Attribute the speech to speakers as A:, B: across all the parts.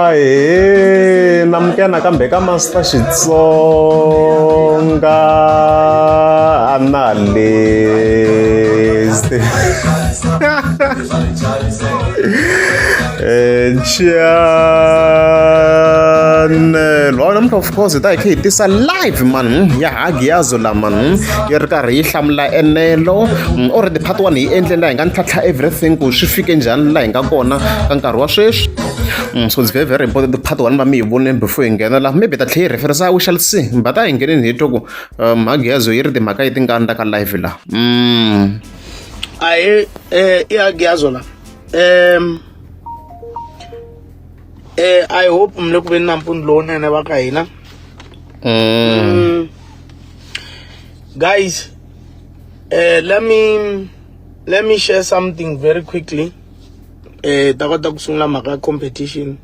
A: Ahee, namukela nakambe ka Master Xitsonga Analyst. Channel. Wa namuntlha of course hi ta hi kha hi tisa live man ya hagiyazo la man yi ri karhi yi hlamula enelo already part 1 hi endleni laha hi nga ntlhatlha everything ku swi fike njhani laha hi nga kona ka nkarhi wa sweswi. So it's very very important part 1 va mi yi voneni before hi nghena laha maybe ta tlhela yi referensa we shall see but a hi ngheneni hi twa ku mhagiyazo yi ri timhaka yi tingani ta ka live laha.
B: Ahee, i hagiyazo la. I hope mi le ku veni nampundzu lowunene va ka hina. Guys, let me share something very quickly. Ta kota ku sungula mhaka ya competition.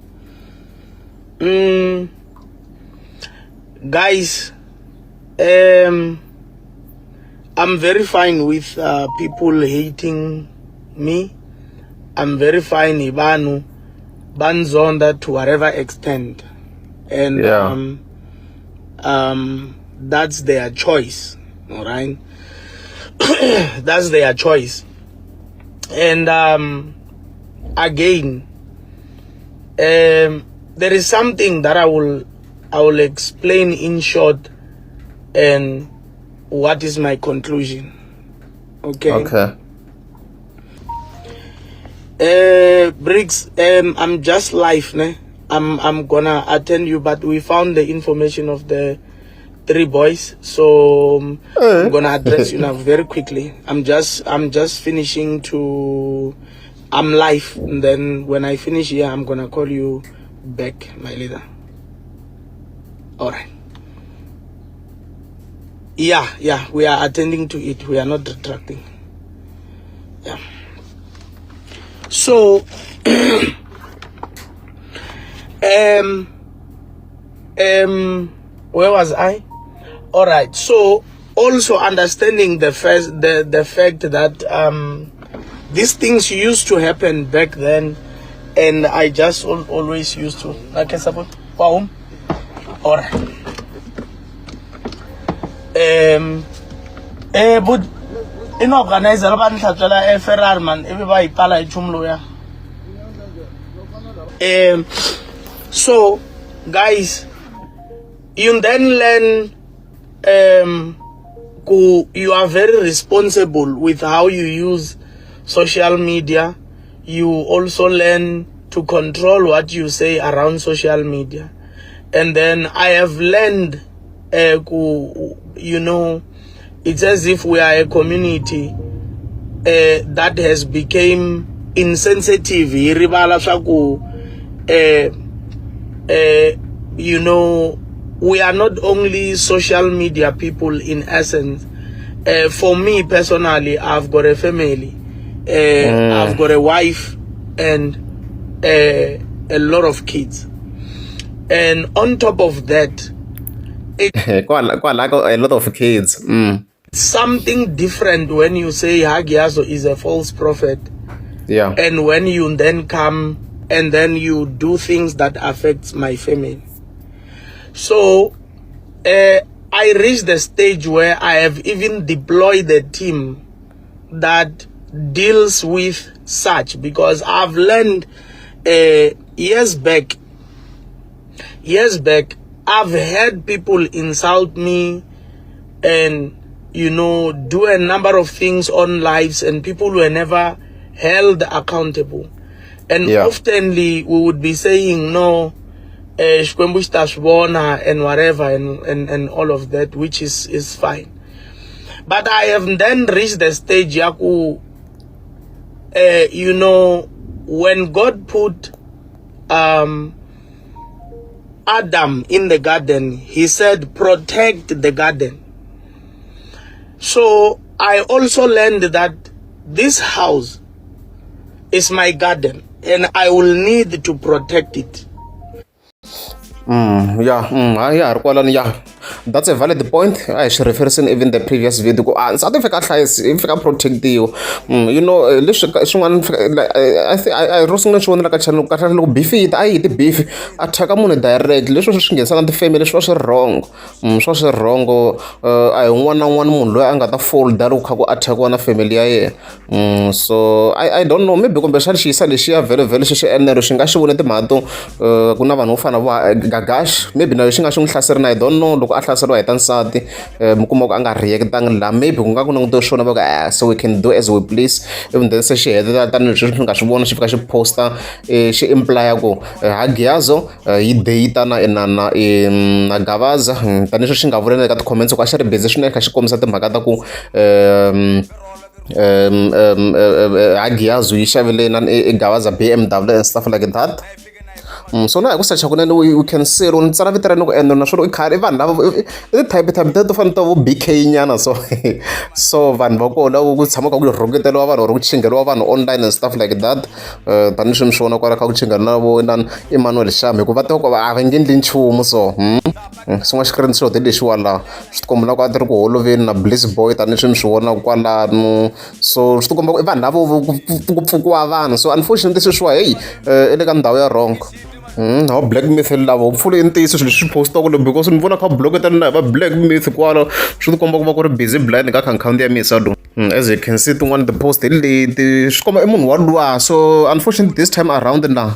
B: Guys, I'm very fine with people hating me. I'm very fine hi vanhu va ndzonda to whatever extent. And that's their choice, all right? That's their choice. And again, there is something that I will explain in short, and what is my conclusion. Okay.
A: Okay.
B: Briggs, I'm just live, ne? I'm gonna attend you, but we found the information of the three boys, so I'm gonna address you now very quickly. I'm just finishing to, I'm live, and then when I finish here, I'm gonna call you back, my leader. All right. Yeah, we are attending to it. We are not retracting. Yeah. So, where was I? All right. So, also understanding the fact that these things used to happen back then, and I just always used to. Okay, support. Wow. All right. But ino organizer va ni hlantswela e Ferrari man, ivi va yi pfala hi nchumu lowuya. So guys, you then learn ku you are very responsible with how you use social media. You also learn to control what you say around social media. And then I have learned ku, it's as if we are a community that has became insensitive. Hi rivala swa ku we are not only social media people in essence. For me personally, I've got a family. I've got a wife and a lot of kids. And on top of that,
A: Kwala kwala a lot of kids.
B: Something different when you say Hagiazo is a false prophet. And when you then come and then you do things that affects my family. So I reached the stage where I have even deployed a team that deals with such, because I've learned years back, I've had people insult me and do a number of things on lives, and people were never held accountable. And oftenly we would be saying, "No, Xikwembu xi ta swi vona," and whatever and all of that, which is fine. But I have then reached the stage ya ku when God put Adam in the garden, he said, "Protect the garden." So I also learned that this house is my garden and I will need to protect it.
A: Ya, hayi, ya ha ri kwalano ya. That's a valid point. A hi swi referencing even the previous video ku a nsati i fika a hlayisi i fika a protectiwa. You know, leswi swin'wana I think I ro sungula ni swi vonela ka channel kahle loko beef yi ta a yi ti beef a thyaka munhu direct leswi swi nghenisa na ti-family swi va swi wrong. Swi va swi wrong a hi un'wana na un'wana munhu loyi a nga ta folda loko kha ku attack-iwa na family ya yena. So I don't know maybe kumbexana xiyisa lexiya vhele xi xi enelo xi nga xi vone timhaka to ku na vanhu vo fana na vo Gagash maybe na xi nga xi n'wi hlaserile I don't know loko a hlaseriwa hi ta nsati mi kuma ku a nga react-angi laha maybe ku nga ku langutiwe swona va ku so we can do as we please even then se xi hetelela tanihileswi swi nga swi vona xi fika xi posta xi imply ku Hagiazo yi date na na na na Gavaza tanihileswi xi nga vula na le ka ti-comments ku a xi ri busy swinene kha xi kombisa timhaka ta ku Hagiazo yi xavile na i Gavaza BMW and stuff like that. So na hi ku secha kunene we can see loko ni tsala vito ra ni ku ende naswona i khale i vanhu lava i ti-type type teto to fana ta vo B_K nyana so so vanhu va kona ku tshama kha ku rhuketeriwa vanhu or ku chingheriwa vanhu online and stuff like that. Tanihileswi mi swi vona kwala kha ku chinghela na vo inani Emmanuel Shami hikuva va tiva ku a va nge endli nchumu so xin'wana screenshot hi lexiwa laha swi ti komba na ku a ti ri ku holoveni na Bliss Boy tanihileswi mi swi vonaka kwalano so swi ti komba ku i vanhu lavo ku pfukiwa vanhu so unfortunately sweswiwa heyi i le ka ndhawu ya wrong. Na va Black Myth lava hopefully i ntiyiso swilo leswi post-aka lomu because ni vona kha bloketana na hi va Black Myth kwala swi ti komba ku va ku ri busy blind ka akhawunti ya Misa lo. As you can see tin'wani ti-post hi leti swi komba i munhu wa luwa so unfortunately this time around na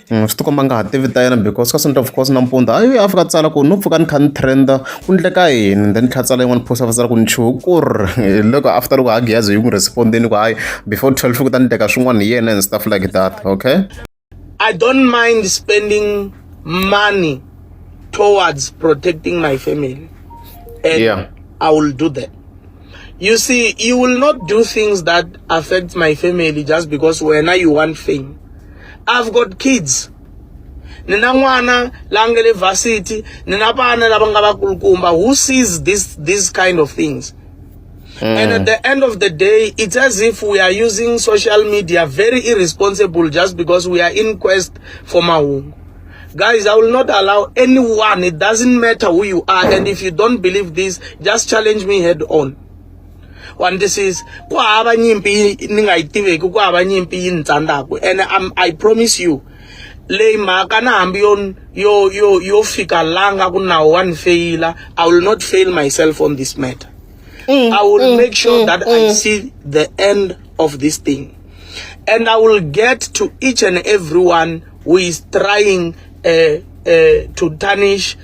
A: swi tikomba nga ha tivi ta yena because ka Sunday of course nampundzu a a fika a tsala ku no pfuka ni kha ni trend-a ku ndleka yini then tlhela tsala yin'wana post a tsala ku ni chuhe ku ri loko after loko Hagiazo yi n'wi respond-ini ku hayi before 12 ku ta ni teka swin'wana hi yena and stuff like that okay.
B: I don't mind spending money towards protecting my family. And yeah. I will do that. You see, you will not do things that affect my family just because when you want fame. I've got kids. Nina n'wana la nga le varsity, nina vana lava nga vakulukumba who sees this kind of things. And at the end of the day, it's as if we are using social media very irresponsible just because we are in quest for mahungu. Guys, I will not allow anyone, it doesn't matter who you are, and if you don't believe this, just challenge me head on. One, this is ku hava nyimpi ni nga yi tiveki, ku hava nyimpi yi ni tsandzaka, and I promise you leyi mhaka na hambi yo yo yo yo fika la nga ku nawu wa ni feyila, I will not fail myself on this matter. I will make sure that I see the end of this thing, and I will get to each and everyone who is trying to tarnish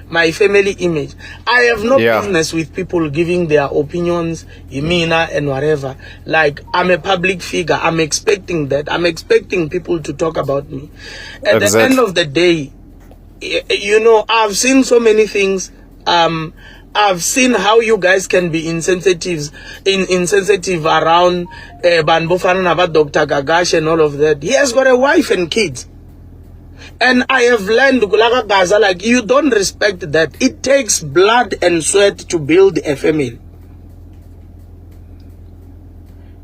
B: my family image. I have no business with people giving their opinions, Yimina and whatever. Like, I'm a public figure. I'm expecting that. I'm expecting people to talk about me. At the end of the day, you know, I've seen so many things. I've seen how you guys can be insensitive around vanhu vo fana na va Dr. Gagash and all of that. He has got a wife and kids. And I have learned Gulaga Gaza, like, you don't respect that. It takes blood and sweat to build a family.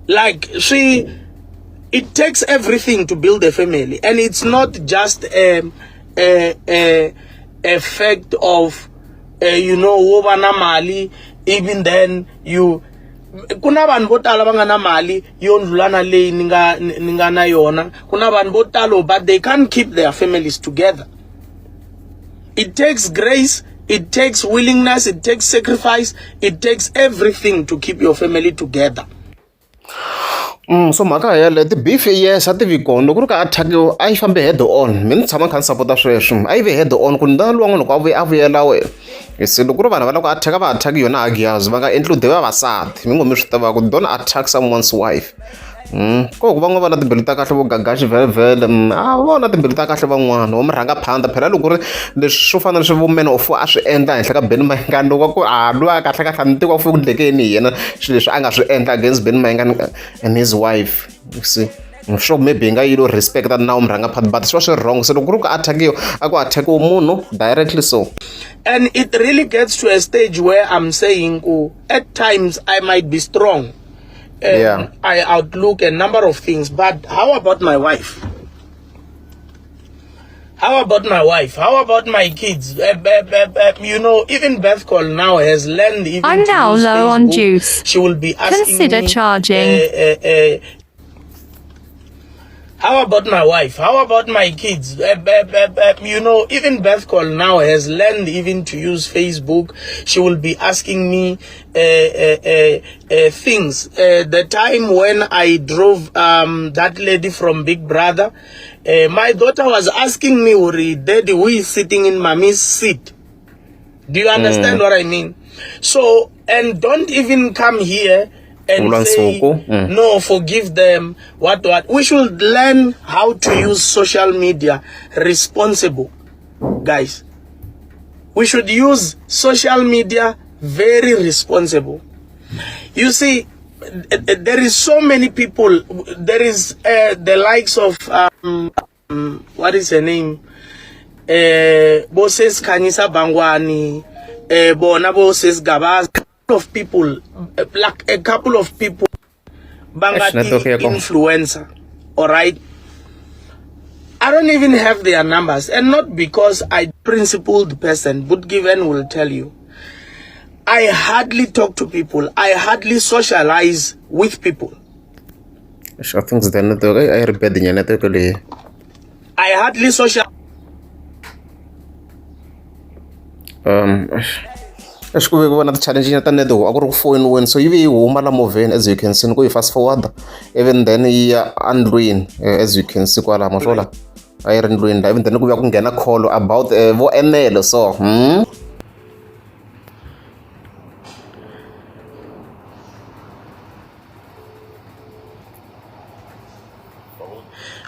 B: Like, see, it takes everything to build a family. And it's not just a fact of, you know, wo va na mali, even then you ku na vanhu vo tala va nga na mali yo ndlula na leyi ni nga na yona, ku na vanhu vo talo, but they can't keep their families together. It takes grace, it takes willingness, it takes sacrifice, it takes everything to keep your family together.
A: So mhaka yeleyo ti-beef, yes, a ti vi kona loko ku ri ka attack a yi fambi head on. Mina ni tshama ni kha ni sapota sweswo, a yi vi head on ku ni na luwa loko a vuya a vuyela wena se loko ku ri vanhu va lava ku attack va attack yona Hagiazo va nga include vavasati mi ngo mi swi tiva ku don't attack someone's wife. Ko ku van'wana va na timbilu ta kahle vo Gagashi vhele a va na timbilu ta kahle van'wana vo murhangaphandha phela loko ku ri leswi swo fana na leswi vo Man of a swi endla henhla ka Benny Mayengani loko ku a luwa kahle kahle a ni tivi ku ku endleke yini hi yena swilo leswi a nga swi endla against Benny Mayengani and his wife, you see. I'm sure maybe hi nga yi lo respect nawu murhangaphandha but swi va swi wrong se loko ku ri ku attackiwa a ku attackiwa munhu directly so.
B: And it really gets to a stage where I'm saying ku at times I might be strong and I outlook a number of things, but how about my wife? How about my wife? How about my kids? You know, even Beth Call now has learned even
C: I'm
B: to
C: now
B: use
C: low on
B: Facebook.
C: juice.
B: She will be asking
C: Consider
B: me,
C: charging.
B: How about my wife? How about my kids? You know, even Beth Call now has learned even to use Facebook. She will be asking me things. The time when I drove that lady from Big Brother, my daughter was asking me, Uri, Daddy, who is sitting in mommy's seat? Do you understand what I mean? So, and don't even come here and
A: Vula
B: say,
A: nsuku. Mm.
B: no, forgive them, what, what. We should learn how to use social media responsible, guys. We should use social media very responsible. You see, there is so many people. There is the likes of, what is her name? Boses Khanyisa Bangwani, bona Boses Gabaz, of people, like a couple of people,
A: Eish, network
B: bangati
A: ya kona.
B: influencer, all right? I don't even have their numbers, and not because I principled person, but Given will tell you. I hardly talk to people. I hardly socialize with people.
A: Eish, I think the network a yi ri bad nyana network leyi.
B: I hardly social.
A: Eish. Eish, ku ve ku va na ti-challenge nyana ta network a ku ri ku foyiniweni so yi ve yi huma la movheni as you can see ni ku yi fast forward even then yi ya endlwini as you can see kwala ma swo la a yi ri ndlwini la even then ku vuya ku nghena call about vo enelo so?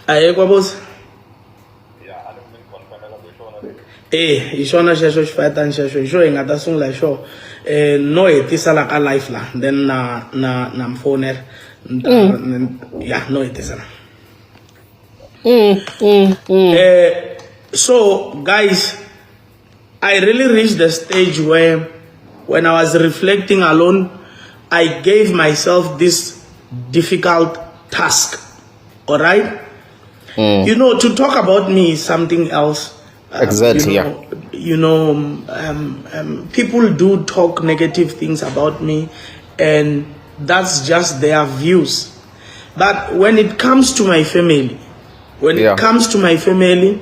B: Ahee kwabosi. E hi xona xexo xifayetani xexo hi xo hi nga ta sungula hi xona no hetisa la ka life la then na na na mi fonela ya no hetisa la. So guys, I really reached the stage where when I was reflecting alone, I gave myself this difficult task. All right? You know, to talk about me is something else.
A: Exactly,
B: You know, you know, people do talk negative things about me, and that's just their views. But when it comes to my family, when it comes to my family,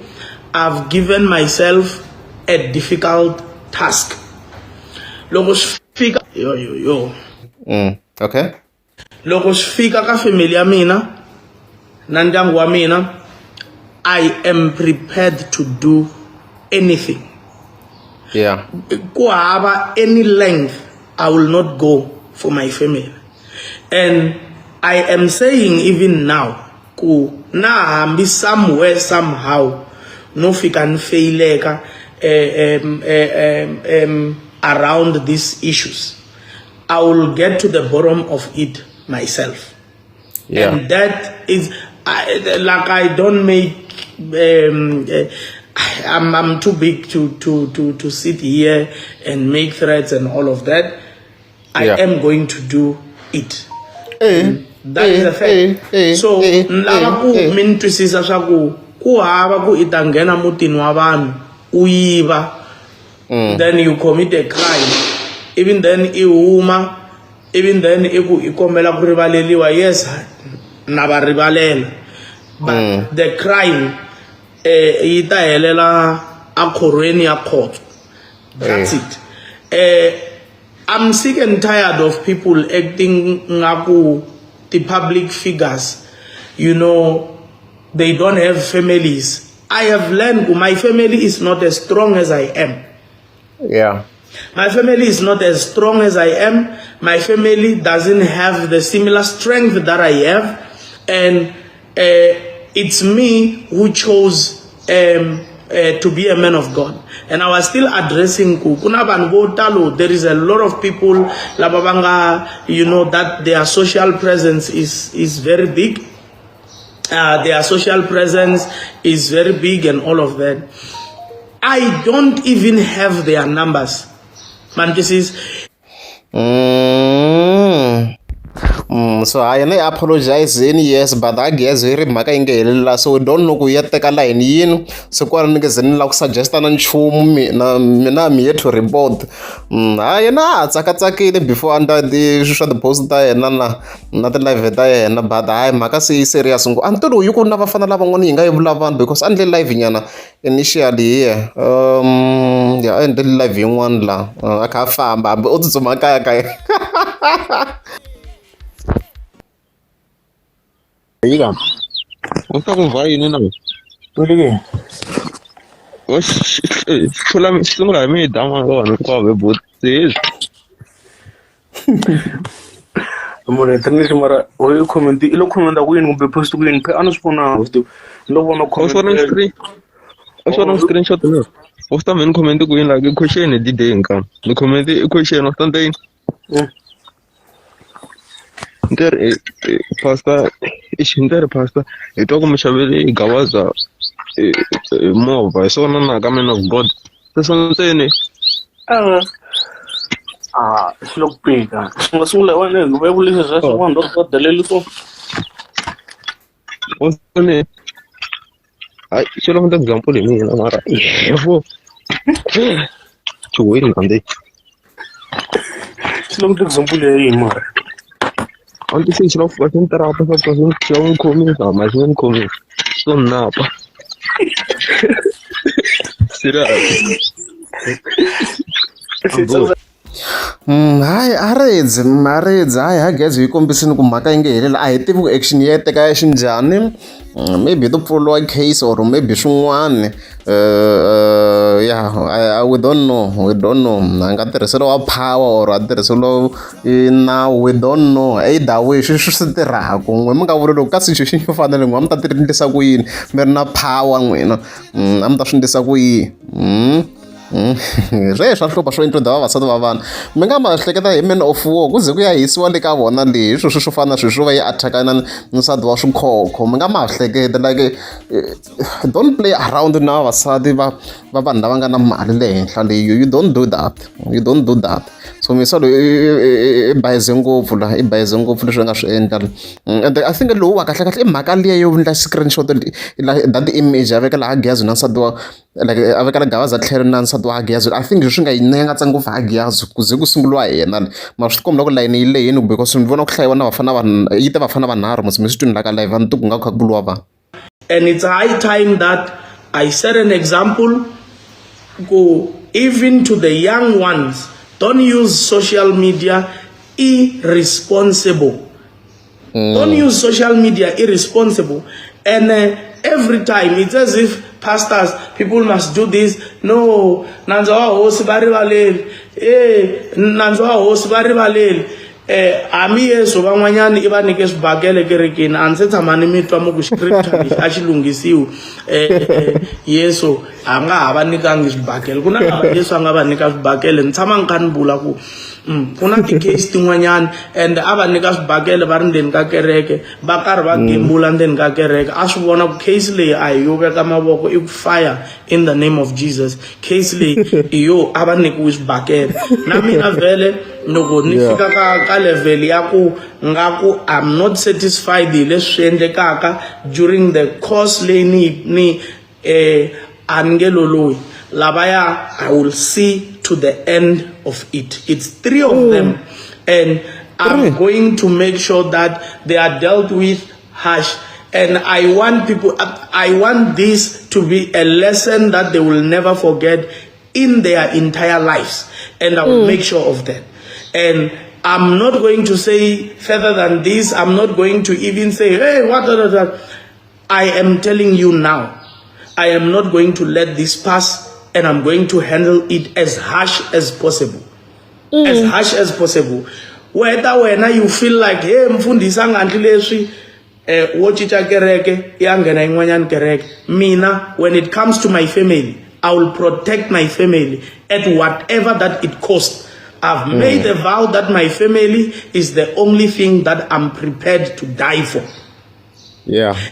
B: I've given myself a difficult task. Loko swi fika yo yo yo.
A: Okay.
B: Loko swi fika ka family ya mina na ndyangu wa mina, I am prepared to do anything. Ku hava any length I will not go for my family. And I am saying even now ku na hambi somewhere somehow no fika ni faileka around these issues, I will get to the bottom of it myself. And that is, I, like, I don't make, I'm too big to sit here and make threats and all of that. I am going to do it. That is a fact. So, lava ku mi ni twisisa swa ku ku hava ku i ta nghena mutini wa vanhu u yiva, then you commit a crime, even then i huma, even then i ku i kombela ku rivaleliwa. Yes, na va rivalela, but the crime yi ta helela a khorweni ya khotso. That's it. I'm sick and tired of people acting ngaku the public figures, you know, they don't have families. I have learned my family is not as strong as I am. My family is not as strong as I am. My family doesn't have the similar strength that I have. And it's me who chose to be a man of God. And I was still addressing ku kuna vanhu vo talo. There is a lot of people lava va nga, you know, that their social presence is very big. Their social presence is very big and all of that. I don't even have their numbers. Man, this is
A: So ha yena i apologizini, yes, but I guess yi ri mhaka yi nge heleli la, so we don't know ku ya teka layini yini. Se kwala ni nge ze ni lava ku suggesta na nchumu mina, mina I'm here to report. Ha yena a ha tsakatsakile before under the swa ti-post ta yena na ti-live ta yena, but hayi, mhaka se yi serious ngopfu. A ni tivi yi ku na vafana lavan'wana yi nga yi vula vanhu because a ndle live nyana initially here, ya a endle live yin'wana la a kha a famba hambi u tsutsuma kaya ka yena.
C: Yika.
D: U ta ku vha yini na?
C: Twile.
D: O hlula sungula hi mi dama vanhu hinkwavo hi buti hezwi.
C: Munhu internet mara o yi comment i lo commenta ku yini kumbe post ku yini, a ni swi vonanga swi ni lo vona.
D: U swi vona screen, u swi vona screenshot na u swi ta mi ni comment ku yini like question hi d-day nka ni comment i question u swi ta ni yini ni ri pastor ni ri pastor hi twa ku mi xavele Gawaza movha hi swona na ka man of God se swo ntseni.
C: A swi lo ku pika swi nga sungula hi wena hi va vulisa swa swin'wana ro swa deleli so.
D: U swi hayi xi lava example hi mina mara yebo chuhweni kambe.
C: Swi lava example ya yini mara?
D: A ni twisisi, xi lava ku fika xi ni trapa swa ku xi lava n'wi khomisa ma xi nge ni khomisi swo ni napa serious.
A: Hayi, a redzi a redzi, hayi ha gezi yi kombisini ku mhaka yi nge heleli. A hi tivi ku action ya teka xinjhani, maybe to pfuriwa case or maybe swin'wana, yeah, we don't know, we don't know. A nga tirhiseriwa power or a tirhiseriwa nawu, we don't know. Either way swi tirhaku n'we mi nga vuli loko ka situation yo fana na leyi, n'we a mi ta ti endlisa ku yini mi ri na power n'wina, a mi ta swi endlisa ku yini? Swe swa hlupha swo intrude vavasati va vanhu. Mi nga ma hleketa hi men of war ku ze ku ya hisiwa le ka vona leyi hi swilo swo fana na swilo swo va yi attack na nsati wa swikhokho. Mi nga ma hleketa like don't play around na vavasati va vanhu lava nga na mali le henhla leyi. You don't do that, you don't do that. So misa loyi i bayize ngopfu la, i bayize ngopfu leswi a nga swi endla. And I think lowu wa kahle kahle i mhaka liya yo endla screenshot that image a veka laha Geza na nsati wa like a vekela Gawaza tlhelo na nsati wa Hagiyazo. I think leswi nga yi nyangatsa ngopfu Hagiyazo ku ze ku sunguriwa hi yena ma swi komba ku layini yi lehini because ni vona ku hlayiwa na vafana va yi te vafana vanharhu musi mi swi twini la ka live a ni tivi ku nga ku kha ku vuriwa vanhu.
B: And it's high time that I set an example go even to the young ones. Don't use social media irresponsible. Don't use social media irresponsible. And every time it's as if pastors, people must do this. No, nandza wa hosi va rivaleli. Eh, nandza wa hosi va rivaleli. Hambi Yesu van'wanyani i va nyike swibakele kerekeni, a ni se tshama ni mi twa mu ku scripture lexi a xi lunghisiwi. Yesu a nga ha va nyikangi swibakele, ku na lava Yesu a nga va nyika swibakele. Ni tshama ni kha ni vula ku ku na ti-case tin'wanyani and a va nyika swibakele va ri ndzeni ka kereke, va karhi va gembula ndzeni ka kereke. A swi vona ku case leyi a hi yo veka mavoko, i ku fire in the name of Jesus. Case leyi i yo a va nyikiwi swibakele. Na mina vhele loko ni fika ka level ya ku nga ku I'm not satisfied hi leswi swi endlekaka during the course leyi ni a ni nge lolohi lavaya, I will see to the end of it. It's three of them and I'm going to make sure that they are dealt with harsh. And I want people, I want this to be a lesson that they will never forget in their entire lives, and I will make sure of that. And I'm not going to say further than this. I'm not going to even say, hey, what, what, what. I am telling you now, I am not going to let this pass, and I'm going to handle it as harsh as possible. As harsh as possible. Whether wena you feel like, hey, mfundisi a nga endli leswi, wo cinca kereke ya nghena yin'wanyana kereke. Mina, when it comes to my family, I will protect my family at whatever that it costs. I've made a vow that my family is the only thing that I'm prepared to die for.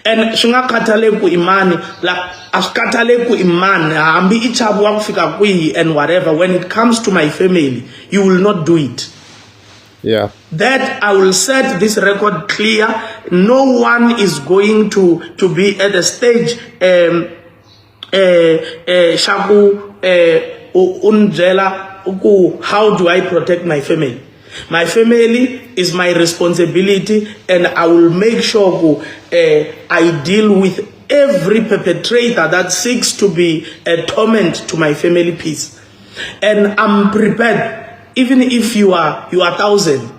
B: And swi nga khathaleki ku i mani la, a swi khathaleki ku i mani, hambi i chaviwa ku fika kwihi and whatever, when it comes to my family, you will not do it.
A: Yeah.
B: That I will set this record clear. No one is going to be at a stage xa ku u ni byela ku how do I protect my family. My family is my responsibility, and I will make sure ku I deal with every perpetrator that seeks to be a torment to my family peace. And I'm prepared, even if you are thousand.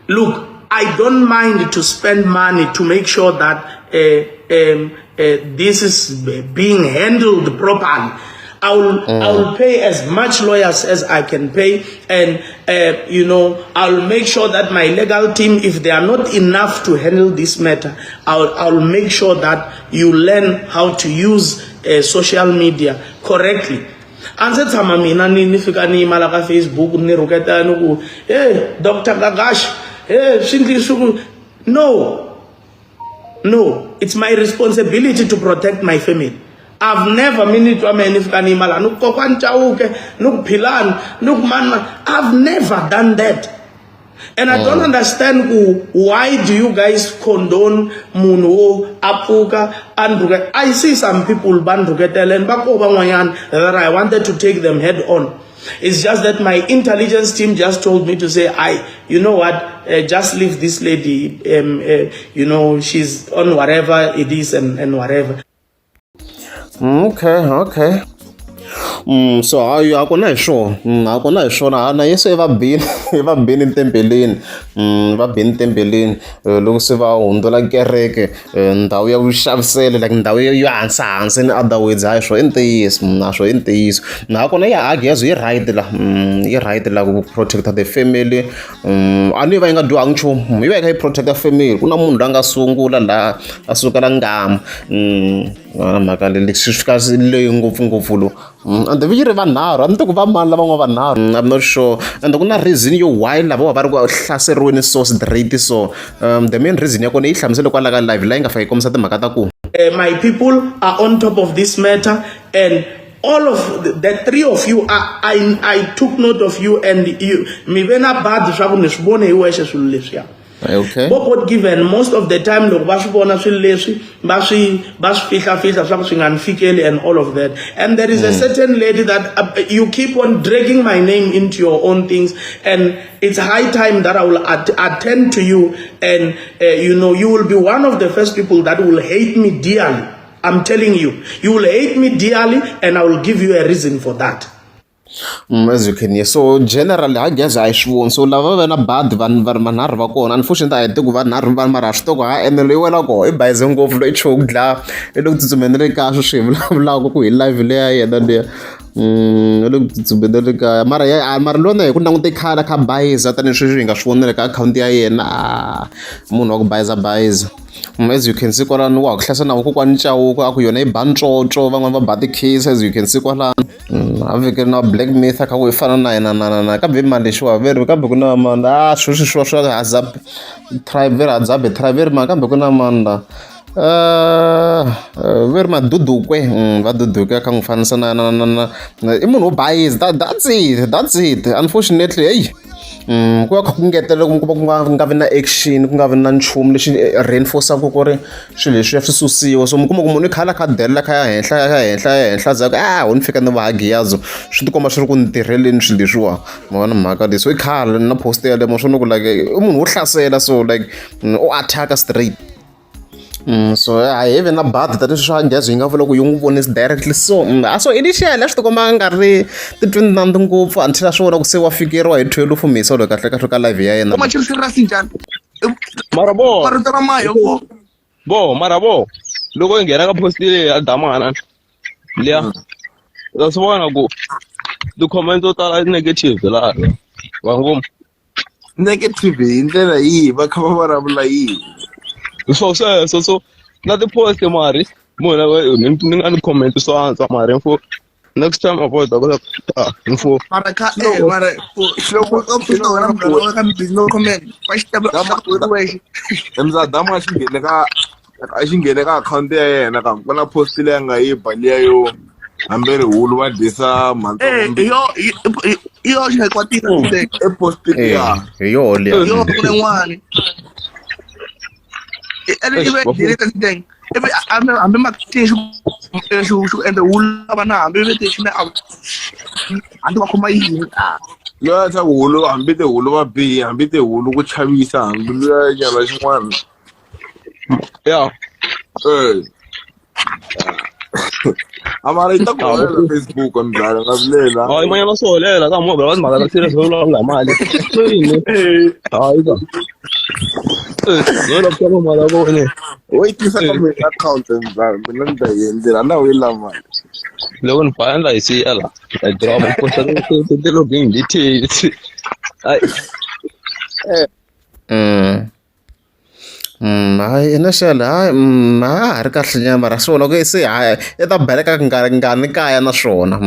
B: Look, I don't mind to spend money to make sure that this is being handled properly. I will pay as much lawyers as I can pay, and I'll make sure that my legal team, if they are not enough to handle this matter, I'll make sure that you learn how to use social media correctly. A ndzi tshama mina ni fika ni yima la ka Facebook ni rhuketela ni ku, "Hey, Dr Gagash, hey, swi ndli swi ku." No, it's my responsibility to protect my family. I've never, mi ni twa mehe ni fika ni yima laha ni ku kokwani Chauke, ni ku Philani, ni ku mani mani. I've never done that. And I don't understand ku why do you guys condone munhu wo a pfuka a ndhuke. I see some people va ndhuketela and va koho van'wanyana that I wanted to take them head on. It's just that my intelligence team just told me to say, I, you know what, just leave this lady, she's on whatever it is and whatever.
A: Okay. So hayi, a kona hi swona. A kona hi swona na Yesu i va bini, i va bini tempeleni. Va bini tempeleni loko se va hundzula kereke ndhawu ya vuxaviselo, like ndhawu yo hansi hansi, in other words. Hayi, swo i ntiyiso na swo i ntiyiso na kona ya hagezo yi right la. Yi right la ku protecta the family. A ni va yi nga dyohangi nchumu, yi va yi kha yi protecta family. Ku na munhu loyi a nga sungula laha a sukela ngama. Na mhaka leyi swi fika leyi ngopfungopfu lo. And yi ri vanharhu, a ni tiku va mani lavan'wana vanharhu. I'm not sure, and ku na reason yo why lava va ri ku hlaseriweni so straight. So the main reason ya kona yi hlamusele kwala ka live laha yi nga fika yi kombisa timhaka ta ku
B: My people are on top of this matter, and all of the three of you are, I took note of you, and you mi ve na badi swa ku ni swi vone hi wexe swilo leswiya. Bo God given, most of the time loko va swi vona swilo leswi va swi fihlafihla swa ku swi nga ni fikeli and all of that. And there is a certain lady that you keep on dragging my name into your own things, and it's high time that I will attend to you, and you will be one of the first people that will hate me dearly. I'm telling you, you will hate me dearly, and I will give you a reason for that.
A: As you can hear, so generally I guess a hi swi voni. So lava va na badi vanhu va ri manharhu va kona, unfortunately a hi tiku vanharhu va, mara a swi tiku ha ene loyi wela koho i bayize ngopfu, loyi chuhe ku dlaya, i le ku tsutsumeni le kaya. Sweswi hi vulavulaka ku hi live leya yena liya. I le ku tsutsumeni le kaya, mara ya mara lona hi ku langute khale kha bayiza tanihi sweswi hi nga swi vonela ka akhawunti ya yena. Ah, munhu wa ku bayiza bayiza. As you can see kwalano wa ha ku hlasela na kokwani Chauke, a ku yona yi ba ntswotswo, van'wani va ba ti-case. As you can see kwalano a vekele na Black Myth a kha ku yi fana na yena na kambe i mani lexiwa ve ri kambe ku na mani a swilo swa swa Hazab tribe, ve ri Hadzabe tribe, ve ri mani kambe ku na mani la ve ri Madudukwe. Va Dudukwe a kha n'wi fanisa na i munhu wo bayiza. That's it, that's it. Unfortunately, hey, ku va kha ku ngetela ku va ku nga vi na action, ku nga vi na nchumu lexi reinforce-aku ku ri swilo leswiya swi susiwa. So mi kuma ku munhu i khale a kha a delela, kha ya henhla, ya henhla, ya henhla, za ku a ho ni fika ni va hagiyazo, swi tikomba swi ri ku ni tirheleni swilo leswiwa. Ma vona mhaka leyi? So i khale na post yaleyo, ma swona ku like i munhu wo hlasela, so like u attack straight. So a hi vi na badi tanihi swa nghezo yi nga vula ku yi n'wi vonisi directly. So so initially a swi tikomba a nga ri titwi nandzu ngopfu until a swi vona ku se wa fikeriwa hi 12 misa loyi kahle kahle ka live ya yena.
E: Koma xi ri serious njhani?
D: Mara bo
E: Marito lama yo vo.
D: Bo mara bo loko hi nghena ka post leyi ya Damana liya, u ta swi vona ku ti-comment to tala negative laha va ngoma.
E: Negative hi ndlela yihi? Va kha va vulavula yini?
D: Swo sweswo, so na ti-post mari munhu ni nga ni comment swo antswa, mari mfo next time avoid ku ah mfo.
E: Mara kha mara
F: Loko
E: ka post wena munghana wa ka mi no comment va xi tava
F: Dama-
E: wexe.
F: Mzadamu a xi nghene ka akhawunti ya yena ka ku na post leyi a nga yi ba liya yo
E: Hambi ri hulu va dyisa mhandzwa
G: Eh, yo yo xi kwatile
E: e post
A: Eh, hi yoho liya.
G: Yo ku na n'wani. Ene ive delete teng. Ive hambi hambi ma xi xi xi endla wu lava na hambi ve te xi na hambi va khoma yini.
E: Luya swa ku hulu hambi tihulu va bihi hambi tihulu ku chavisa hambi luya nyala xin'wana.
D: Ya.
E: Eh. A mara yi ta ku holela Facebook mbyala nga vilela.
D: Hayi manyana swi holela ka movha va timhaka ta serious va vulavula hi mali. So yini? Hayi ka. Eh, no la ku mali ya vona.
E: Wo yi tisa ka mina account mbyala mina ni ta yi endlela na wu yi lava mali.
D: Loko ni ba endla hi siya la. Hi drop posta ti login details. Hayi.
A: Hayi ina xela hayi a ha ri kahle nyana mara swi vona ku se hayi i ta beleka ngani kaya na swona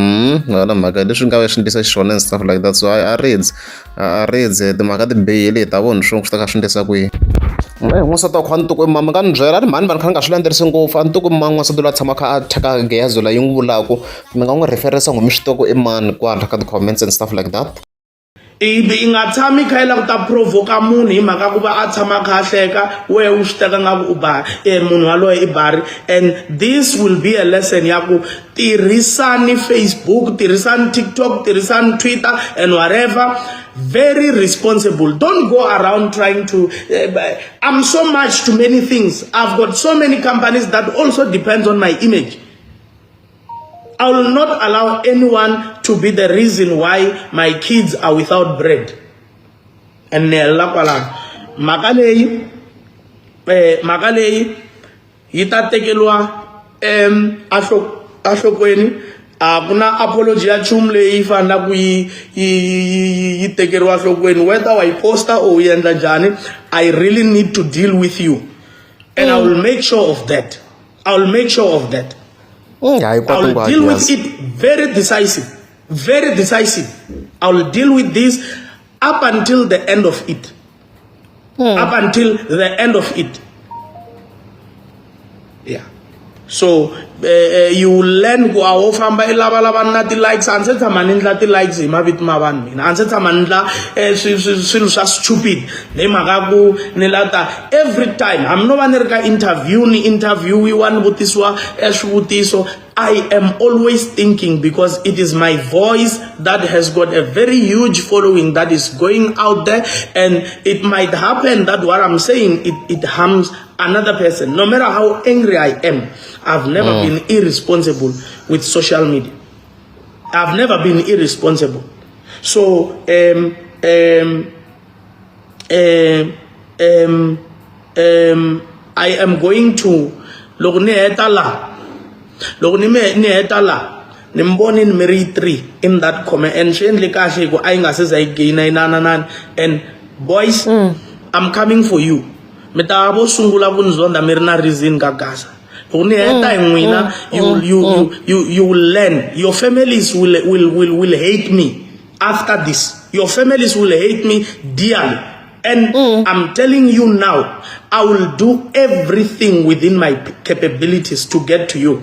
A: yona mhaka leswi nga va swi endlisa xiswona and stuff like that so hayi a ridzi a ridzi timhaka ti bihile hi ta vona swona swi ta kha swi endlisa ku yini. N'wansati wa kho a ni twi ku i mani mi nga ni byela a ni mhani vanhu kha ni nga swi landzelerisi ngopfu a ni twi ku i mani n'wansati loyi a tshama a kha a thyaka gezi la yi n'wi vulaku mi nga n'wi referensa n'wi mi swi tiva ku i mani kwala ka ti-comments and stuff like that.
B: Ivi i nga tshami i kha i lava ku ta provoka munhu hi mhaka ku va a tshama a kha a hleka wehe u swi teka nga ku u ba munhu waloye i bari and this will be a lesson ya ku tirhisani Facebook tirhisani TikTok tirhisani Twitter and whatever very responsible don't go around trying to I'm so much to many things I've got so many companies that also depends on my image I will not allow anyone to be the reason why my kids are without bread. And ni helela kwalano. Mhaka leyi mhaka leyi yi ta tekeriwa enhlokweni a ku na apology ya nchumu leyi faneleke yi yi yi yi tekeriwa enhlokweni whether wa yi posta or u endla njhani I really need to deal with you and I will make sure of that. I will make sure of that.
A: Hayi
B: I will deal with it very decisive. Very decisive. I will deal with this up until the end of it. Up until the end of it. Yeah. So you will learn ku a wo famba i lavalava na ti-likes a ndzi se tshama ni ndla ti-likes hi mavito ma vanhu mina a ndzi se tshama ni ndla swilo swa stupid hi mhaka ku ni la ta every time hambi no va ni ri ka interview ni interviewiwa ni vutisiwa swivutiso I am always thinking because it is my voice that has got a very huge following that is going out there and it might happen that what I'm saying it harms another person no matter how angry I am I've never been irresponsible with social media I've never been irresponsible so I am going to loko ni heta la loko ni me ni heta la ni mi vonini mi ri 3 in that comment and swi endle kahle hi ku a yi nga se za yi gaina inananani and boys I'm coming for you mi ta vo sungula ku ni zonda mi ri na reason ka Gaza loko ni heta hi n'wina you you you you you will learn your families will will will will hate me after this your families will hate me dearly and I'm telling you now I will do everything within my capabilities to get to you.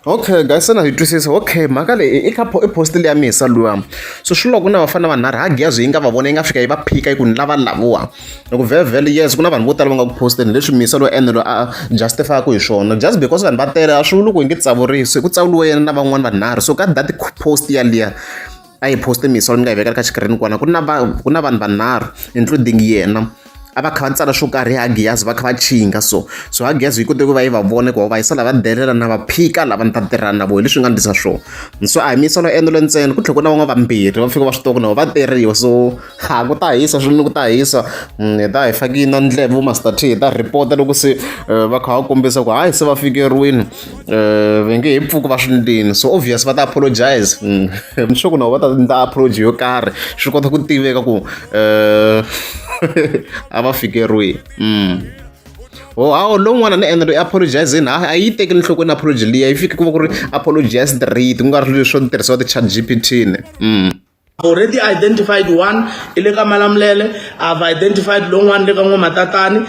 A: Okay guys se na yi twisisa okay mhaka leyi i kha i post leya misa luya so swi loko na vafana vanharhu ha giyazi yi nga va vona yi nga fika yi va phika yi ku ni lava lavowa loko vhele yes ku na vanhu vo tala va nga ku posteni leswi misa loyi ene loyi a justify-ku hi swona just because vanhu va tele a swi vuli ku yi nge tsavurisi ku tsavuriwe yena na van'wani vanharhu so ka that post yaliya a yi poste misolo ni nga yi vekela ka xikirini kwana ku na ku na vanhu vanharhu including yena a va kha va tsala swo karhi hi Hagiyazi va kha va chinga so so Hagiyazi yi kote ku va yi va vona ku va yisa lava delela na va phika lava ni ta tirha na vona leswi nga ndlisa swona so a hi misolo endlelo ntsena ku tlhela ku na van'wana vambirhi va fika va swi tiva ku na va teriwa so ha ku ta hisa swinene ku ta hisa hi ta hi faki na ndleve vo Master T hi ta report loko se va kha va kombisa ku hayi se va fikeriwini va nge he pfuki va swi ndlini so obvious va ta apologize ni sure ku na va ta endla apology yo karhi swi kota ku tiveka ku a va fikeriwini oh hawu lowun'wana ni endla loyi apologizini a yi tekeli enhlokweni apology liya yi fike ku va ku ri apology ya straight ku nga ri leswo tirhisiwa ti-chat G_P_T ni.
B: Already identified one i le ka Malamulele I've identified lowun'wana le ka N'wamatatani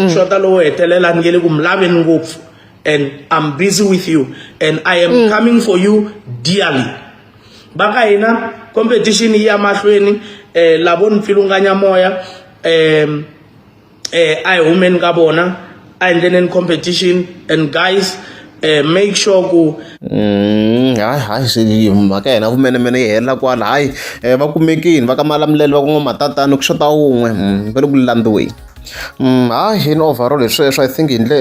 B: xota lowo hetelela ni nge le ku mi laveni ngopfu. And I'm busy with you and I am mm. coming for you dearly. Va ka hina competition yi ya mahlweni eh lavo ni pfilunganya moya eh eh a hi humeni ka vona a endleni competition and guys eh make sure ku
A: Hayi hayi swi mhaka ya hina vumenemene yi helela kwala hayi eh, va kumekini va ka malamulele va ku n'wamatatani ku xota wun'we va le ku landziweni. Hayi in overall hi sweswo I think hi ndle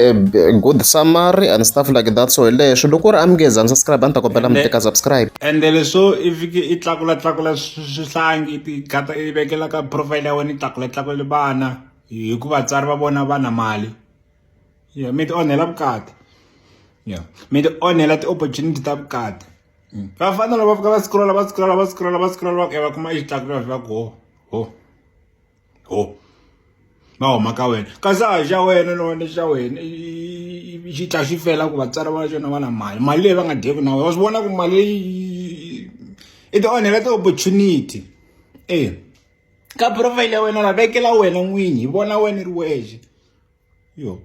A: a good summary and stuff like that so hi leswo loko u ri amukeza unsubscribe a ni ta kombela mi teka subscribe.
H: Ende leswo i fike i tlakula tlakula swihlangi i ti gata i vekela ka profile ya wena i tlakula tlakula vana hikuva vatswari va vona va na mali ya mi ti onhela vukati ya mi ti onhela ti-opportunity ta vukati vafana lava fika va scrolla va scrolla va scrolla va scrolla va kuma i xitlakula va ku ho ho ho va huma ka wena kasi a hi xa wena no wena xa wena xi tla xi fela ku vatswari va xona va na mali mali leyi va nga dyeki na wena wa swi vona ku mali leyi i ti onhela ti-opportunity e ka profile ya wena la vekela wena n'winyi hi vona wena ri wexe yo.